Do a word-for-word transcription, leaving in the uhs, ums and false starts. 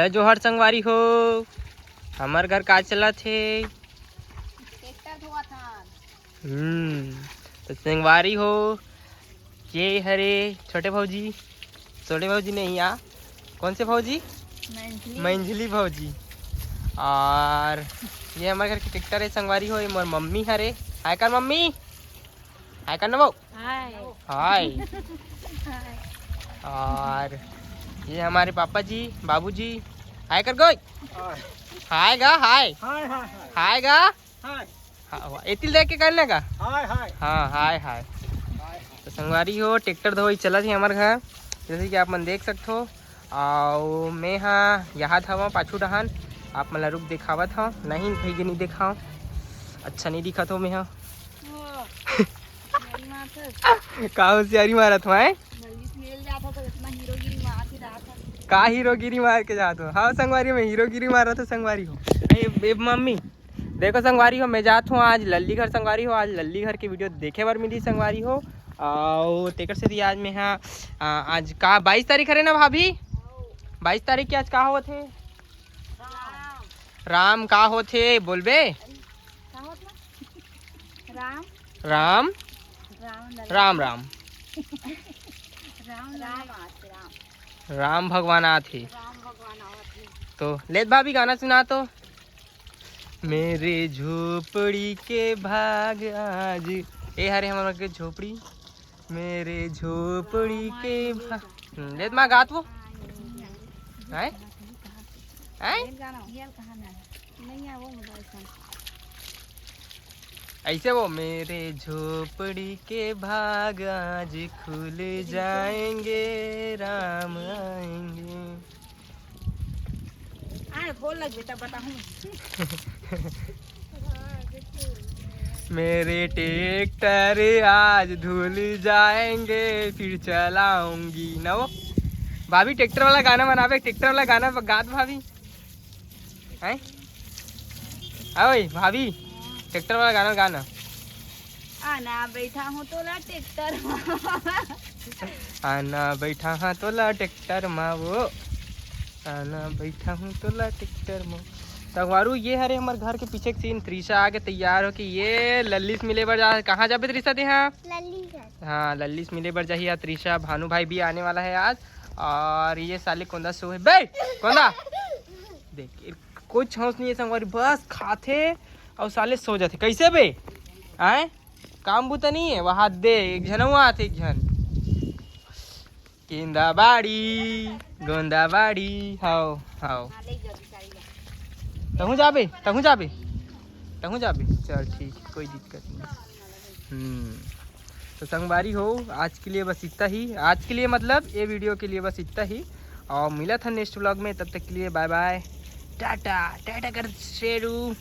जय जोहार संगवारी हो, हमर घर का चलत हे? ट्रैक्टर धोवत हन। हम्म, तो संगवारी हो, ये हरे छोटे भौजी, छोटे भौजी नहीं आ, कौन से भौजी? मंझली। मंझली भौजी। और ये हमारे घर के ट्रैक्टर है संगवारी हो, ये मोर मम्मी हरे। हाय कर मम्मी, हाय कर ना वो। हाय। हाय। और ये हमारे पापा जी, बाबूजी, हाय कर गोई। हाय। हाय गा, हाय। हाय, हाय, हाय। हाय गा। हाय। हाँ, वाह। एतिल देख के करने का। हाय, हाय। हाँ, हाय, हाय। हाय, हाय। तो संगवारी हो, ट्रैक्टर धोई चलत हे हमर घर, जैसे कि आप मन देख सकत हो। और मैं हा यहाँ था पाछू डहान, आप मन ला रुक दिखावत हव। नहीं भैया, नहीं दिखाओ, अच्छा नहीं दिखत हो मैं हा। वो, मेरी माँ तो का होशियारी मारत हो, हैं? जल्दी से मिल जाता तो इतना हीरोगिरी मार के जाता। का हीरोगिरी मार के जात हो? हाँ संगवारी हो, मैं हीरोगिरी मारत हो संगवारी हो। ए, ए, मम्मी, देखो संगवारी हो, मैं जात हूँ आज लल्ली घर संगवारी हो, आज लल्ली घर के वीडियो देखे बर मिली संगवारी हो। और तेकर से आज मैं हा, आ, आज का बाईस तारीख हरे ना भाभी? बाईस तारीख के आज का होत हे? राम। राम का होत हे बोलबे? का होत हे? राम। राम। राम लला। राम, राम। राम लला। राम आत हे, राम। राम भगवान आत हे। राम भगवान आवत हे। तो लेत भाभी गाना सुना तो। मेरे झोपड़ी के भाग आज, ए हरे हमर के झोपड़ी, मेरे झोपड़ी के भाग। हम्म, लेत माँ गात वो। हैं? हैं? नहीं है वो मोबाइल फोन। ऐसे वो, मेरे झोपड़ी के भाग आज खुल जाएंगे, राम आएंगे। आ, बोल लग बेटा, बताऊं। मेरे ट्रैक्टर आज धुल जाएंगे, फिर चलाऊंगी ना वो। भाभी, ट्रैक्टर वाला गाना बनावे, ट्रैक्टर वाला गाना गात भाभी। हैं? आ भाई, भाभी, ट्रैक्टर वाला गाना गाना। आना बैठा हूँ तोला ट्रैक्टर मा। आना बैठा हाँ तोला ट्रैक्टर मा वो। आना बैठा हूँ तोला ट्रैक्टर मा। संगवारी हो, ये हरे हमर घर के पीछे के सीन। त्रिशा आगे तैयार हो के ये लल्ली से मिले बर जा। कहाँ जाबे त्रिशा ते हाँ? लल्ली घर। हाँ, लल्ली से मिले बर जाही आज त्रिशा। भानु भाई भी आने वाला है आज। और ये साले कोंदा सो है बे, कोंदा। देख, कुछ होश नहीं है संगवारी, बस खाथे और साले सो जाथे। कैसे बे? आए, काम बुता नहीं है वहाँ दे, एक झन हुआ आथे, एक झन। किंदा बाड़ी, गोंदा बाड़ी, हाओ, हाओ। तहूँ जाबे, तहूँ जाबे, तहूँ जाबे। चल ठीक, कोई दिक्कत नहीं। हम्म, तो संगवारी हो, आज के लिए बस इतना ही। आज के लिए मतलब ये वीडियो के लिए बस इतना ही, और मिलत हन नेक्स्ट व्लॉग में। तब तक के लिए बाय बाय, टाटा, टाटा कर शेरू।